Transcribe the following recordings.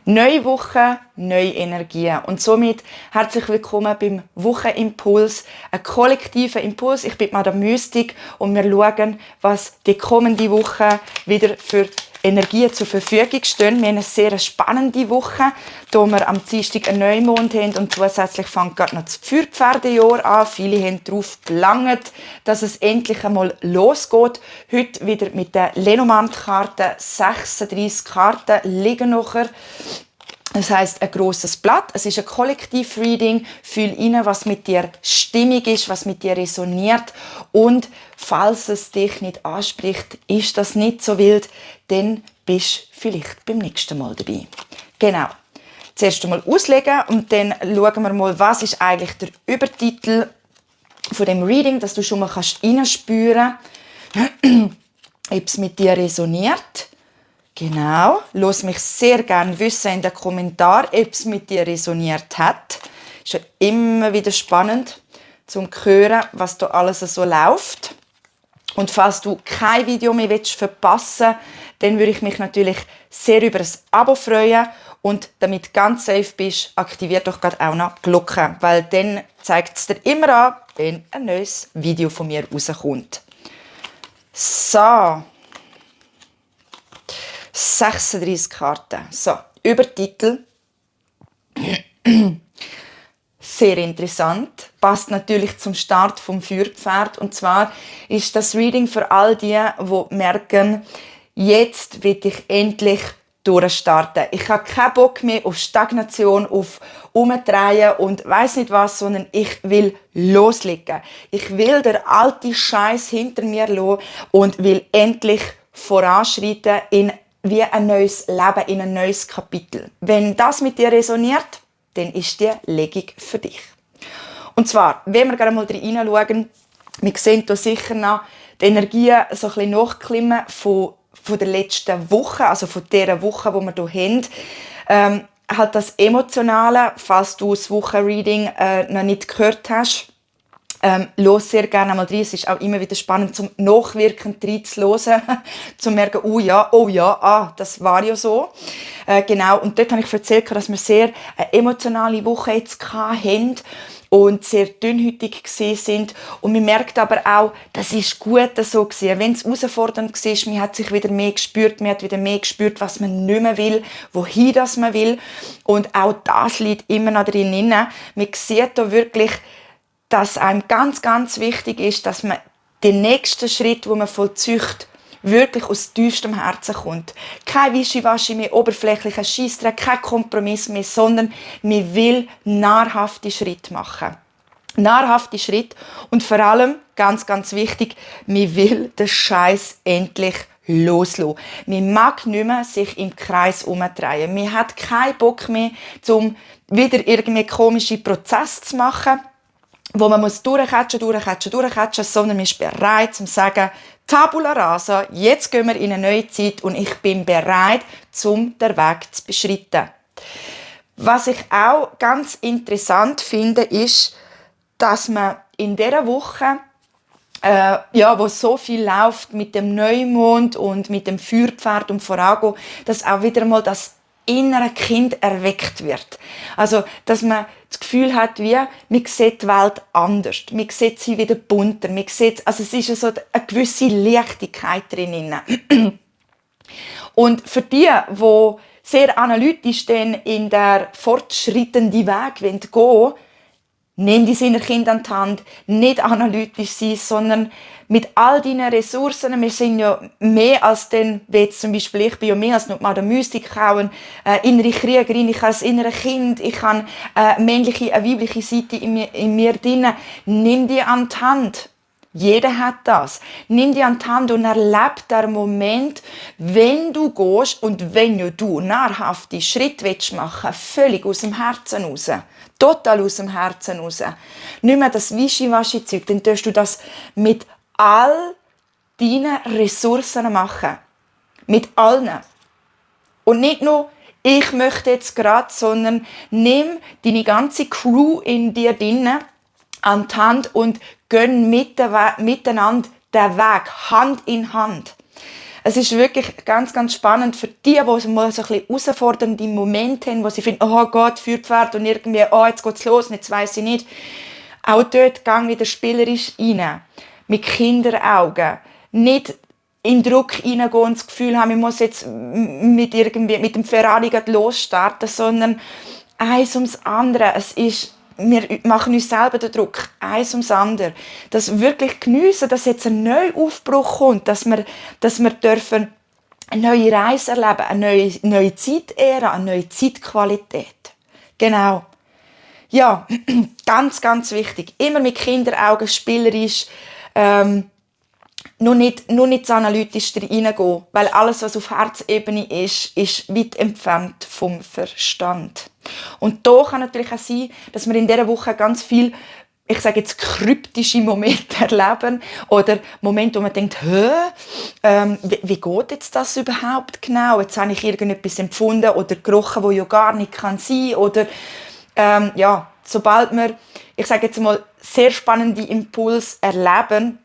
Neue Woche, neue Energien. Und somit herzlich willkommen beim Wochenimpuls, ein kollektiver Impuls. Ich bin Madame Mystik und wir schauen, was die kommende Woche wieder für Energien zur Verfügung stehen. Wir haben eine sehr spannende Woche, da wir am Dienstag einen Neumond haben und zusätzlich fängt gerade noch das Feuerpferdejahr an. Viele haben darauf gelangt, dass es endlich einmal losgeht. Heute wieder mit der Lenormand-Karte. 36 Karten liegen nachher. Das heisst, ein grosses Blatt. Es ist ein Kollektiv-Reading. Fühl rein, was mit dir stimmig ist, was mit dir resoniert. Und falls es dich nicht anspricht, ist das nicht so wild, dann bist du vielleicht beim nächsten Mal dabei. Genau. Zuerst einmal auslegen und dann schauen wir mal, was ist eigentlich der Übertitel von dem Reading, dass du schon mal reinspüren kannst, ob es mit dir resoniert. Genau. Lass mich sehr gerne wissen in den Kommentaren, ob es mit dir resoniert hat. Ist ja immer wieder spannend, zu hören, was da alles so läuft. Und falls du kein Video mehr verpassen willst, dann würde ich mich natürlich sehr über ein Abo freuen. Und damit du ganz safe bist, aktivier doch gerade auch noch die Glocke, weil dann zeigt es dir immer an, wenn ein neues Video von mir rauskommt. So. 36 Karten. So, Übertitel. Sehr interessant. Passt natürlich zum Start vom Feuerpferd. Und zwar ist das Reading für all die merken, jetzt will ich endlich durchstarten. Ich habe keinen Bock mehr auf Stagnation, auf Umdrehen und weiss nicht was, sondern ich will loslegen. Ich will den alten Scheiß hinter mir lassen und will endlich voranschreiten in wie ein neues Leben, in ein neues Kapitel. Wenn das mit dir resoniert, dann ist die Legung für dich. Und zwar, wenn wir gerne mal reinschauen, wir sehen hier sicher noch die Energien so ein bisschen nachklimmen von der letzten Woche, also von dieser Woche, die wir hier haben. Halt das Emotionale, falls du das Wochenreading noch nicht gehört hast, los sehr gerne einmal rein. Es ist auch immer wieder spannend, zum nachwirkend reinzuhören, zu merken, oh ja, das war ja so. Genau, und dort habe ich erzählt, dass wir sehr eine emotionale Woche jetzt hatten und sehr dünnhütig sind. Und man merkt aber auch, das ist gut so gewesen. Wenn es herausfordernd war, man hat sich wieder mehr gespürt, man hat wieder mehr gespürt, was man nicht mehr will, wohin das man will. Und auch das liegt immer noch drin. Man sieht da wirklich, dass einem ganz, ganz wichtig ist, dass man den nächsten Schritt, den man vollzieht, wirklich aus tiefstem Herzen kommt. Kein Wischiwaschi mehr, oberflächlicher Scheissdreck, kein Kompromiss mehr, sondern man will nahrhafte Schritte machen. Nahrhafte Schritte und vor allem, ganz, ganz wichtig, man will den Scheiß endlich loslassen. Man mag nicht mehr sich im Kreis umdrehen. Man hat keinen Bock mehr, um wieder irgendwie komische Prozesse zu machen, wo man durchkatschen, sondern man ist bereit, zu sagen, Tabula rasa, jetzt gehen wir in eine neue Zeit und ich bin bereit, den Weg zu beschreiten. Was ich auch ganz interessant finde, ist, dass man in dieser Woche, wo so viel läuft mit dem Neumond und mit dem Feuerpferd und Vorangehen, dass auch wieder mal das innere Kind erweckt wird. Also, dass man das Gefühl hat, man sieht die Welt anders. Man sieht sie wieder bunter. Also es ist so eine gewisse Leichtigkeit drin. Und für die sehr analytisch dann in der fortschreitenden Weg gehen wollen, nimm dein inneres Kind an die Hand, nicht analytisch sein, sondern mit all deinen Ressourcen. Wir sind ja mehr als wie jetzt zum Beispiel ich bin ja mehr als nur Madame Mystik, ich habe eine innere Kriegerin, ich habe ein inneres Kind, ich habe eine männliche, eine weibliche Seite in mir drin. Nimm die an die Hand. Jeder hat das. Nimm die an die Hand und erlebe den Moment, wenn du gehst und wenn du nahrhafte Schritte machen willst, völlig aus dem Herzen raus. Total aus dem Herzen raus. Nicht mehr das Wischiwaschi-Zeug, dann tust du das mit all deinen Ressourcen machen. Mit allen. Und nicht nur, ich möchte jetzt gerade, sondern nimm deine ganze Crew in dir drinnen an die Hand und gehen miteinander den Weg, Hand in Hand. Es ist wirklich ganz, ganz spannend für die mal so ein bisschen herausfordernde Momente haben, wo sie finden, oh Gott, Feuerpferd und irgendwie, oh, jetzt geht's los und jetzt weiss ich nicht. Auch dort gang wieder spielerisch rein. Mit Kinderaugen. Nicht in Druck reingehen und das Gefühl haben, ich muss jetzt mit dem Ferrari losstarten, sondern eins ums andere. Wir machen uns selber den Druck, eins ums andere. Das wirklich geniessen, dass jetzt ein neuer Aufbruch kommt, dass wir dürfen eine neue Reise erleben, eine neue Zeitära, eine neue Zeitqualität. Genau. Ja, ganz, ganz wichtig. Immer mit Kinderaugen, spielerisch, nur nicht so analytisch reingehen, weil alles, was auf Herzebene ist weit entfernt vom Verstand. Und da kann natürlich auch sein, dass wir in dieser Woche ganz viel, ich sage jetzt, kryptische Momente erleben oder Momente, wo man denkt, wie geht jetzt das überhaupt genau? Jetzt habe ich irgendetwas empfunden oder gerochen, wo ja gar nicht sein kann oder sobald wir, ich sage jetzt mal, sehr spannende Impulse erleben,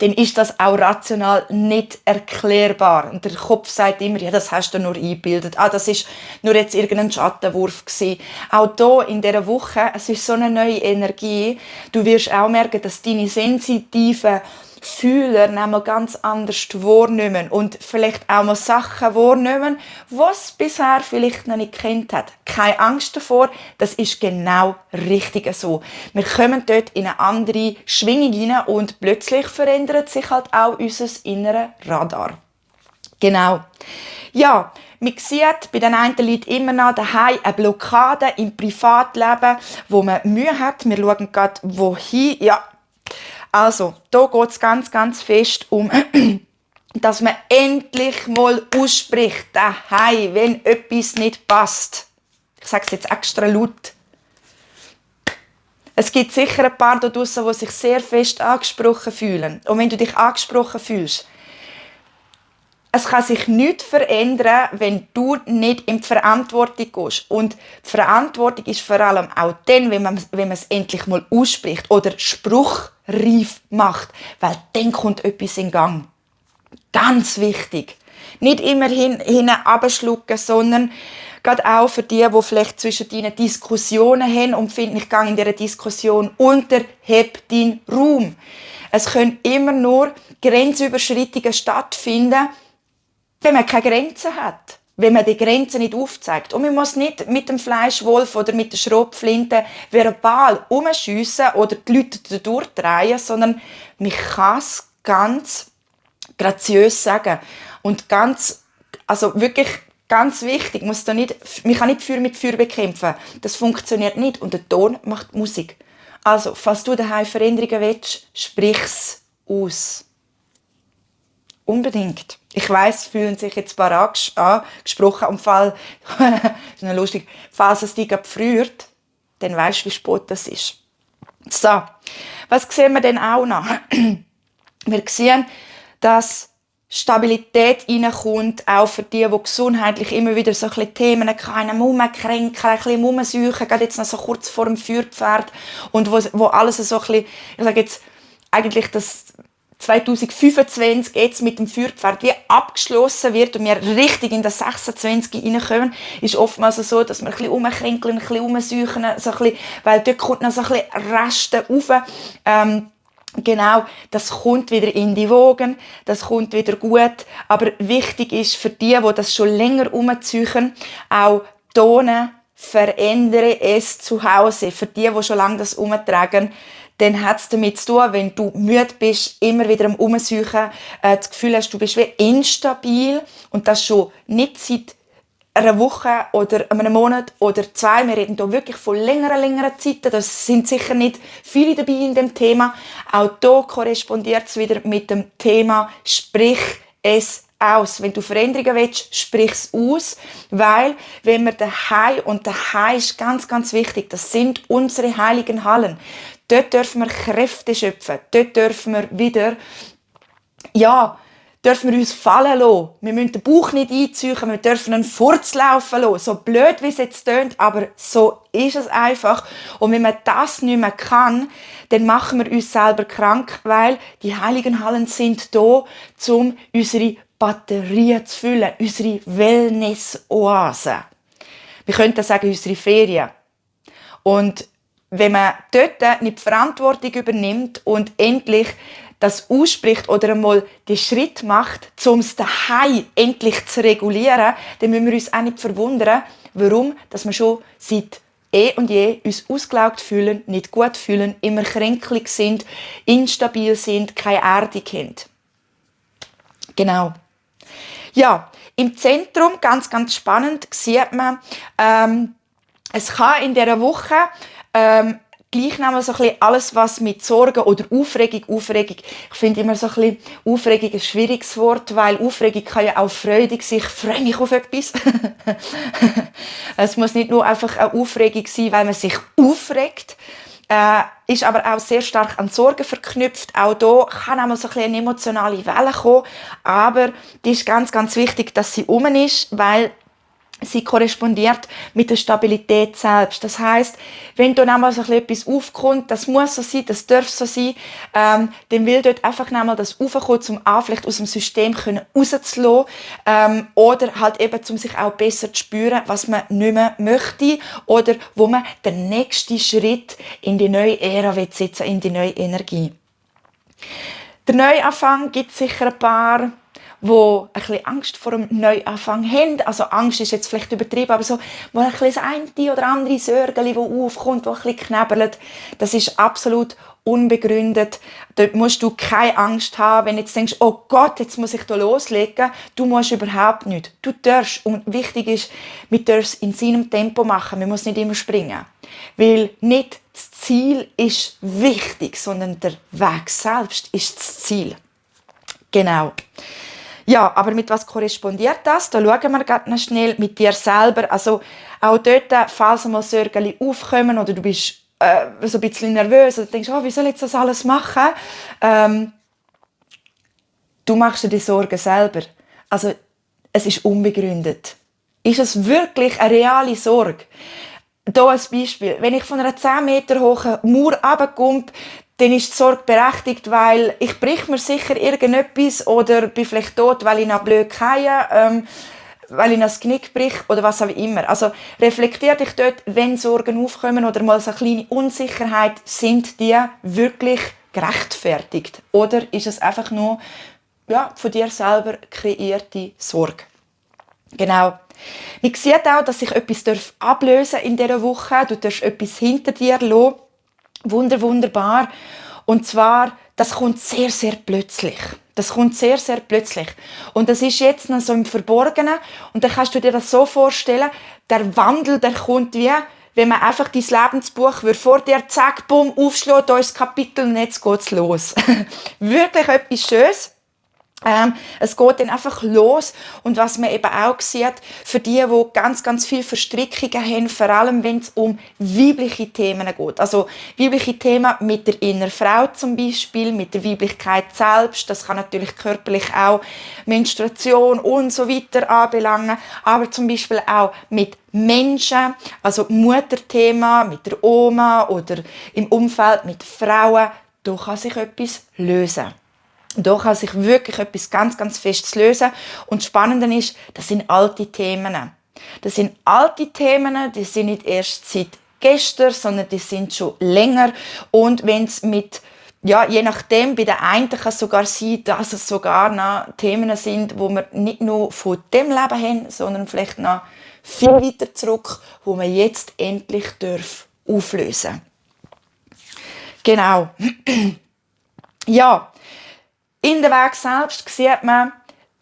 dann ist das auch rational nicht erklärbar. Und der Kopf sagt immer, ja, das hast du nur eingebildet. Das ist nur jetzt irgendein Schattenwurf gewesen. Auch hier in dieser Woche, es ist so eine neue Energie. Du wirst auch merken, dass deine sensitiven Fühler nämlich ganz anders wahrnehmen und vielleicht auch mal Sachen wahrnehmen, was bisher vielleicht noch nicht gekannt hat. Keine Angst davor, das ist genau richtig so. Wir kommen dort in eine andere Schwingung hinein und plötzlich verändert sich halt auch unser inneres Radar. Genau. Ja, man sieht bei den einen Leuten immer noch daheim eine Blockade im Privatleben, wo man Mühe hat. Wir schauen gerade, wohin. Ja, also, da geht es ganz, ganz fest um, dass man endlich mal ausspricht, daheim, wenn etwas nicht passt. Ich sage es jetzt extra laut. Es gibt sicher ein paar da draussen, die sich sehr fest angesprochen fühlen. Und wenn du dich angesprochen fühlst, es kann sich nichts verändern, wenn du nicht in die Verantwortung gehst. Und die Verantwortung ist vor allem auch dann, wenn man es endlich mal ausspricht oder spruchreif macht, weil dann kommt etwas in Gang. Ganz wichtig. Nicht immer hinten abschlucken, sondern gerade auch für die vielleicht zwischen ihnen Diskussionen haben und finden, ich gehe in dieser Diskussion unter, heb deinen Raum. Es können immer nur Grenzüberschreitungen stattfinden, wenn man keine Grenzen hat, wenn man die Grenzen nicht aufzeigt. Und man muss nicht mit dem Fleischwolf oder mit der Schrotflinte verbal umschiessen oder die Leute durchdrehen, sondern man kann es ganz graziös sagen. Und wirklich ganz wichtig, man kann nicht Feuer mit Feuer bekämpfen. Das funktioniert nicht und der Ton macht Musik. Also, falls du daheim Veränderungen willst, sprich's aus. Unbedingt. Ich weiss, fühlen sich jetzt ein paar angesprochen und falls es dich befriert, dann weisst du, wie spät das ist. So, was sehen wir denn auch noch? Wir sehen, dass Stabilität reinkommt, auch für die gesundheitlich immer wieder so ein bisschen Themen haben, rumkränkeln, ein bisschen rumsuchen, gerade jetzt noch so kurz vor dem Feuerpferd und wo alles so ein bisschen, ich sage jetzt, eigentlich das 2025 jetzt mit dem Feuerpferd wie abgeschlossen wird und wir richtig in das 26 reinkommen, ist oftmals so, dass wir ein bisschen rumkränkeln, ein bisschen rumsuchen, so ein bisschen, weil dort kommt noch so ein bisschen Reste rauf. Genau, das kommt wieder in die Wogen, das kommt wieder gut, aber wichtig ist für die das schon länger rumziehen, auch Tonen, verändere es zu Hause. Für die schon lange das umtragen, dann hat es damit zu tun, wenn du müde bist, immer wieder am Umsuchen, das Gefühl hast, du bist wie instabil und das schon nicht seit einer Woche oder einem Monat oder 2. Wir reden hier wirklich von längeren Zeiten. Das sind sicher nicht viele dabei in dem Thema. Auch hier korrespondiert es wieder mit dem Thema «Sprich es aus». Wenn du Veränderungen willst, sprich es aus, weil wenn wir daheim, und daheim ist ganz, ganz wichtig, das sind unsere heiligen Hallen. Dort dürfen wir Kräfte schöpfen. Dort dürfen wir wieder, dürfen wir uns fallen lassen. Wir müssen den Bauch nicht einziehen, wir dürfen einen Furz laufen lassen. So blöd, wie es jetzt tönt, aber so ist es einfach. Und wenn man das nicht mehr kann, dann machen wir uns selber krank, weil die heiligen Hallen sind da, um unsere Batterien zu füllen, unsere Wellness-Oase. Wir könnten sagen, unsere Ferien. Und wenn man dort nicht die Verantwortung übernimmt und endlich das ausspricht oder einmal den Schritt macht, um es daheim endlich zu regulieren, dann müssen wir uns auch nicht verwundern, warum dass wir schon seit und je uns ausgelaugt fühlen, nicht gut fühlen, immer kränklich sind, instabil sind, keine Erdung haben. Genau. Ja, im Zentrum, ganz, ganz spannend, sieht man, es kann in dieser Woche gleich nehmen so ein bisschen alles, was mit Sorgen oder Aufregung. Ich finde immer so ein bisschen Aufregung ein schwieriges Wort, weil Aufregung kann ja auch freudig sein. Ich freue mich auf etwas. Es muss nicht nur einfach eine Aufregung sein, weil man sich aufregt. Ist aber auch sehr stark an Sorgen verknüpft. Auch hier kann einmal so ein bisschen eine emotionale Welle kommen. Aber die ist ganz, ganz wichtig, dass sie um ist, weil sie korrespondiert mit der Stabilität selbst. Das heisst, wenn da einmal so etwas aufkommt, das muss so sein, das darf so sein, dann will dort einfach einmal das aufkommen, um vielleicht aus dem System rauszulassen, oder halt eben, um sich auch besser zu spüren, was man nicht mehr möchte, oder wo man den nächsten Schritt in die neue Ära setzen will, in die neue Energie. Der Neuanfang gibt sicher ein paar, die ein bisschen Angst vor dem Neuanfang haben. Also Angst ist jetzt vielleicht übertrieben, aber so, wo ein bisschen das eine oder andere Sorgen, das aufkommt, das ein bisschen knabbert, das ist absolut unbegründet. Dort musst du keine Angst haben, wenn du jetzt denkst, oh Gott, jetzt muss ich da loslegen. Du musst überhaupt nicht. Du darfst. Und wichtig ist, wir dürfen es in seinem Tempo machen. Man muss nicht immer springen. Weil nicht das Ziel ist wichtig, sondern der Weg selbst ist das Ziel. Genau. Ja, aber mit was korrespondiert das? Da schauen wir gerade noch schnell mit dir selber. Also auch dort, falls einmal Sorgen aufkommen oder du bist so ein bisschen nervös oder denkst, wie soll ich das alles machen? Du machst dir die Sorgen selber. Also es ist unbegründet. Ist es wirklich eine reale Sorge? Hier ein Beispiel. Wenn ich von einer 10 Meter hohen Mauer runterkomme, dann ist die Sorge berechtigt, weil ich brich mir sicher irgendetwas oder bin vielleicht tot, weil ich noch blöd gehe, weil ich noch das Knick brich oder was auch immer. Also reflektier dich dort, wenn Sorgen aufkommen oder mal so eine kleine Unsicherheit, sind die wirklich gerechtfertigt? Oder ist es einfach nur von dir selber kreierte Sorge? Genau. Man sieht auch, dass sich etwas ablösen in dieser Woche. Du darfst etwas hinter dir lassen. Wunderbar. Und zwar, das kommt sehr, sehr plötzlich. Das kommt sehr, sehr plötzlich. Und das ist jetzt noch so im Verborgenen. Und dann kannst du dir das so vorstellen, der Wandel, der kommt wie, wenn man einfach dein Lebensbuch vor dir, zack, bumm, aufschlägt, da ist das Kapitel und jetzt geht's los. Wirklich etwas Schönes. Es geht dann einfach los. Und was man eben auch sieht, für die ganz, ganz viele Verstrickungen haben, vor allem wenn es um weibliche Themen geht. Also weibliche Themen mit der inneren Frau zum Beispiel, mit der Weiblichkeit selbst. Das kann natürlich körperlich auch Menstruation und so weiter anbelangen. Aber zum Beispiel auch mit Menschen, also Mutterthema, mit der Oma oder im Umfeld mit Frauen. Da kann sich etwas lösen. Da kann sich wirklich etwas ganz, ganz Festes lösen. Und das Spannende ist, das sind alte Themen. Das sind alte Themen, die sind nicht erst seit gestern, sondern die sind schon länger. Und wenn es je nachdem, bei der einen kann es sogar sein, dass es sogar noch Themen sind, wo wir nicht nur von dem Leben haben, sondern vielleicht noch viel weiter zurück, wo man jetzt endlich auflösen darf. Genau. Ja. In der Weg selbst sieht man,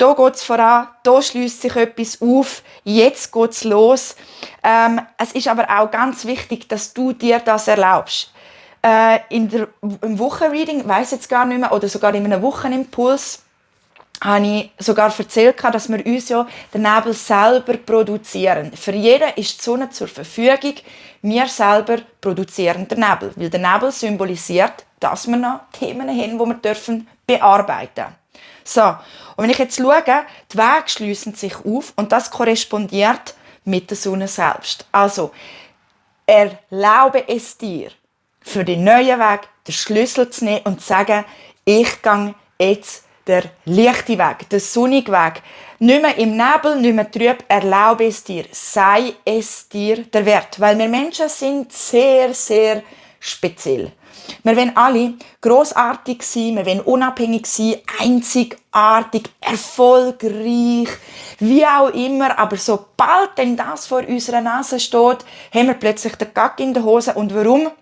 hier geht es voran, hier schließt sich etwas auf, jetzt geht es los. Es ist aber auch ganz wichtig, dass du dir das erlaubst. Im Wochenreading, weiss jetzt gar nicht mehr, oder sogar in einem Wochenimpuls, habe ich sogar erzählt, dass wir uns ja den Nebel selber produzieren. Für jeden ist die Sonne zur Verfügung. Wir selber produzieren den Nebel, weil der Nebel symbolisiert, dass wir noch Themen haben, die wir bearbeiten dürfen. So, und wenn ich jetzt schaue, die Wege schliessen sich auf und das korrespondiert mit der Sonne selbst. Also, erlaube es dir, für den neuen Weg den Schlüssel zu nehmen und zu sagen, ich gehe jetzt der leichte Weg, der sonnige Weg. Nicht mehr im Nebel, nicht mehr trüb, erlaube es dir, sei es dir der Wert. Weil wir Menschen sind sehr, sehr speziell. Wir wollen alle grossartig sein, wir wollen unabhängig sein, einzigartig, erfolgreich, wie auch immer. Aber sobald denn das vor unserer Nase steht, haben wir plötzlich den Gack in der Hose. Und warum?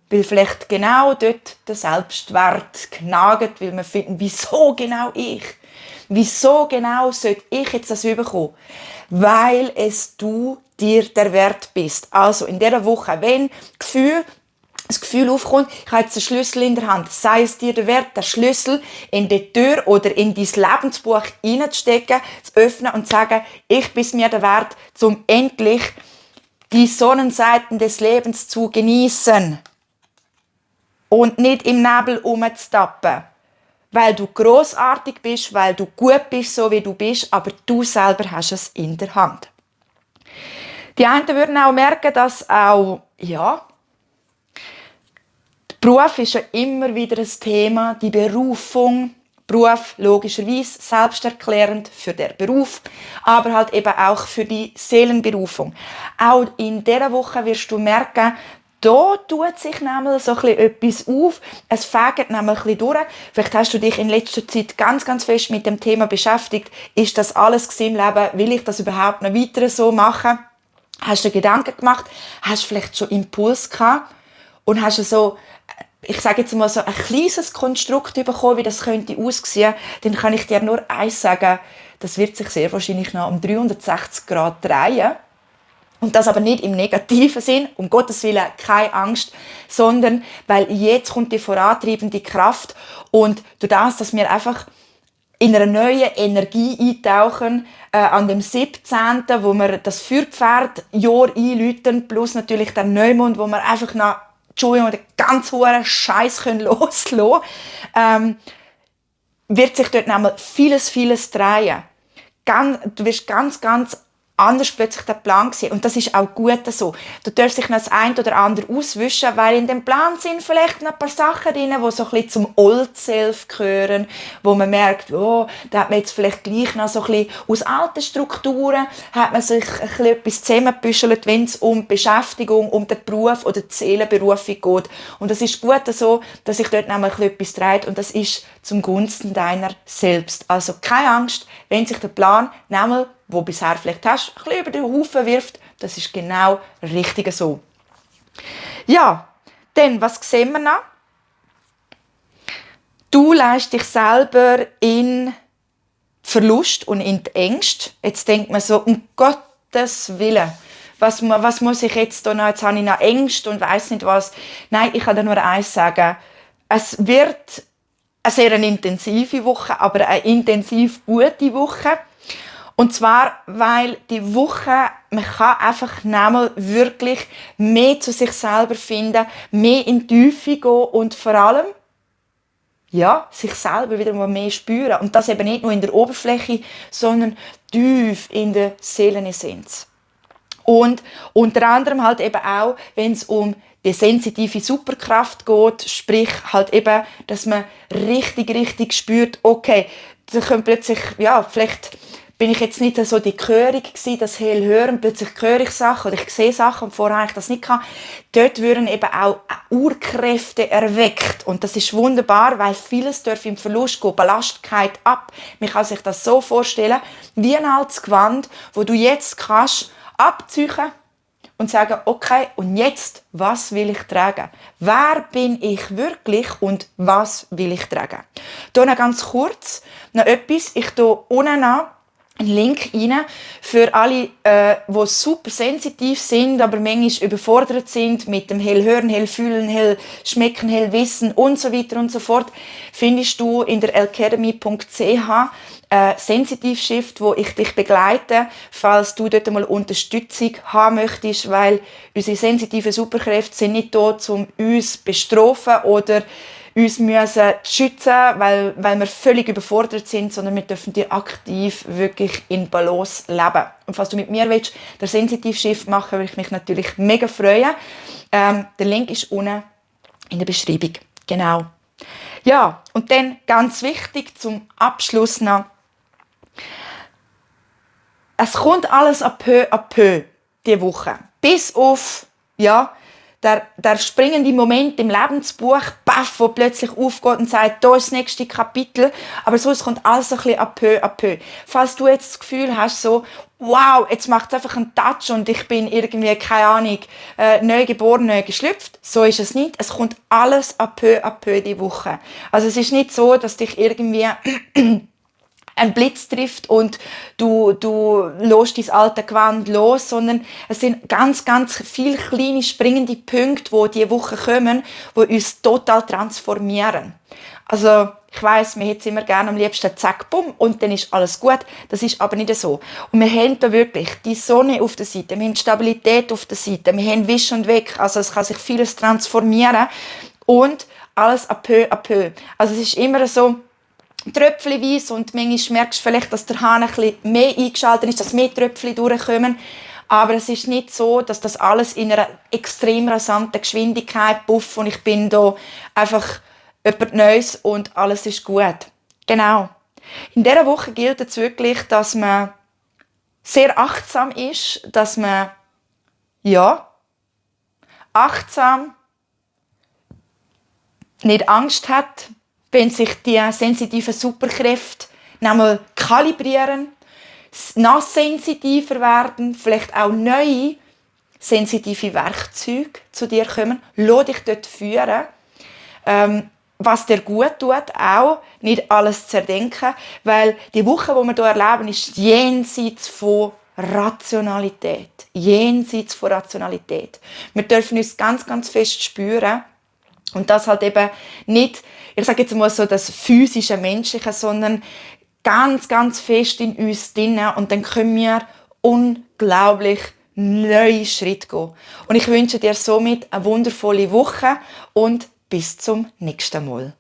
Weil vielleicht genau dort der Selbstwert knagt, weil wir finden, wieso genau ich? Wieso genau sollte ich jetzt das bekommen? Weil es du dir der Wert bist. Also in dieser Woche, wenn das Gefühl aufkommt, ich habe jetzt den Schlüssel in der Hand, sei es dir der Wert, den Schlüssel in die Tür oder in dein Lebensbuch hineinzustecken, zu öffnen und zu sagen, ich bin mir der Wert, um endlich die Sonnenseiten des Lebens zu genießen und nicht im Nebel rumzutappen. Weil du grossartig bist, weil du gut bist, so wie du bist, aber du selber hast es in der Hand. Die einen würden auch merken, dass auch, der Beruf ist ja immer wieder ein Thema, die Berufung. Beruf logischerweise selbsterklärend für den Beruf, aber halt eben auch für die Seelenberufung. Auch in dieser Woche wirst du merken, da tut sich nämlich so etwas auf. Es fegt nämlich ein bisschen durch. Vielleicht hast du dich in letzter Zeit ganz, ganz fest mit dem Thema beschäftigt. Ist das alles im Leben? Will ich das überhaupt noch weiter so machen? Hast du dir Gedanken gemacht? Hast du vielleicht schon Impuls gehabt? Und hast du so, ich sage jetzt mal so ein kleines Konstrukt bekommen, wie das könnte aussehen, dann kann ich dir nur eins sagen, das wird sich sehr wahrscheinlich noch um 360 Grad drehen. Und das aber nicht im negativen Sinn, um Gottes Willen, keine Angst, sondern weil jetzt kommt die vorantreibende Kraft und durch das, dass wir einfach in einer neuen Energie eintauchen, an dem 17., wo wir das Feuerpferdjahr einläuten, plus natürlich der Neumond, wo wir einfach nach Entschuldigung, den ganz hohen Scheiß loslassen können, wird sich dort nämlich vieles drehen. Du wirst ganz anders plötzlich den Plan sehen. Und das ist auch gut so. Du darfst sich noch das eine oder andere auswischen, weil in dem Plan sind vielleicht noch ein paar Sachen drin, die so ein bisschen zum Old Self gehören, wo man merkt, oh, da hat man jetzt vielleicht gleich noch so ein bisschen aus alten Strukturen, hat man sich ein bisschen etwas zusammengebüschelt, wenn es um Beschäftigung, um den Beruf oder die Seelenberufung geht. Und das ist gut so, dass sich dort nämlich etwas dreht und das ist zum Gunsten deiner selbst. Also keine Angst, wenn sich der Plan nämlich, wo bisher vielleicht hast, ein bisschen über den Haufen wirft, das ist genau richtig so. Ja, dann, was sehen wir noch? Du lässt dich selber in Verlust und in die Ängste. Jetzt denkt man so, um Gottes Willen, was muss ich jetzt da noch? Jetzt habe ich noch Ängste und weiss nicht was. Nein, ich kann dir nur eins sagen. Es wird eine sehr intensive Woche, aber eine intensiv gute Woche. Und zwar, weil die Woche, man kann einfach nämlich wirklich mehr zu sich selber finden, mehr in die Tiefe gehen und vor allem, sich selber wieder mal mehr spüren. Und das eben nicht nur in der Oberfläche, sondern tief in der Seelenessenz. Und unter anderem halt eben auch, wenn es um die sensitive Superkraft geht, sprich halt eben, dass man richtig spürt, okay, da können plötzlich, vielleicht bin ich jetzt nicht so die Gehörig gewesen, das hell hören, plötzlich höre ich Sachen oder ich sehe Sachen und vorher habe ich das nicht gehabt. Dort würden eben auch Urkräfte erweckt und das ist wunderbar, weil vieles darf im Verlust gehen, Belastbarkeit ab. Man kann sich das so vorstellen, wie ein altes Gewand, wo du jetzt kannst abziehen und sagen, okay, und jetzt, was will ich tragen? Wer bin ich wirklich und was will ich tragen? Hier noch ganz kurz noch etwas. Ich tue unten noch einen Link rein für alle, die super sensitiv sind, aber manchmal überfordert sind mit dem Hellhören, Hellfühlen, Hellschmecken, Hellwissen und so weiter und so fort, findest du in der elcademy.ch Sensitivshift, wo ich dich begleite, falls du dort mal Unterstützung haben möchtest, weil unsere sensitiven Superkräfte sind nicht da, um uns zu bestrafen oder uns müssen schützen, weil wir völlig überfordert sind, sondern wir dürfen die aktiv wirklich in Balance leben. Und falls du mit mir willst, den Sensitivshift machen, würde ich mich natürlich mega freuen. Der Link ist unten in der Beschreibung. Genau. Ja, und dann ganz wichtig zum Abschluss noch, es kommt alles à peu diese Woche. Bis auf, ja, der springende Moment im Lebensbuch, baff, wo plötzlich aufgeht und sagt, da ist das nächste Kapitel. Aber sonst kommt alles ein bisschen à peu. Falls du jetzt das Gefühl hast, so, wow, jetzt macht es einfach einen Touch und ich bin irgendwie, keine Ahnung, neu geboren, neu geschlüpft. So ist es nicht. Es kommt alles à peu die Woche. Also es ist nicht so, dass dich irgendwie ein Blitz trifft und du lässt dein alte Gewand los, sondern es sind ganz, ganz viele kleine springende Punkte, die diese Woche kommen, die uns total transformieren. Also, ich weiss, wir hätten immer gerne am liebsten zack, bumm, und dann ist alles gut. Das ist aber nicht so. Und wir haben da wirklich die Sonne auf der Seite, wir haben Stabilität auf der Seite, wir haben Wisch und Weg, also es kann sich vieles transformieren und alles à peu. Also es ist immer so, tröpfchenweise und manchmal merkst du vielleicht, dass der Hahn ein bisschen mehr eingeschaltet ist, dass mehr Tröpfchen durchkommen. Aber es ist nicht so, dass das alles in einer extrem rasanten Geschwindigkeit puff und ich bin da einfach jemand Neues und alles ist gut. Genau. In dieser Woche gilt es wirklich, dass man sehr achtsam ist, dass man, ja, achtsam nicht Angst hat, wenn sich die sensitiven Superkräfte nochmal kalibrieren, noch sensitiver werden, vielleicht auch neue sensitive Werkzeuge zu dir kommen. Lass dich dort führen, was dir gut tut, auch nicht alles zerdenken, weil die Woche, die wir hier erleben, ist jenseits von Rationalität. Jenseits von Rationalität. Wir dürfen uns ganz, ganz fest spüren, und das halt eben nicht, ich sage jetzt mal so, das physische, menschliche, sondern ganz, ganz fest in uns drin. Und dann können wir unglaublich neue Schritte gehen. Und ich wünsche dir somit eine wundervolle Woche und bis zum nächsten Mal.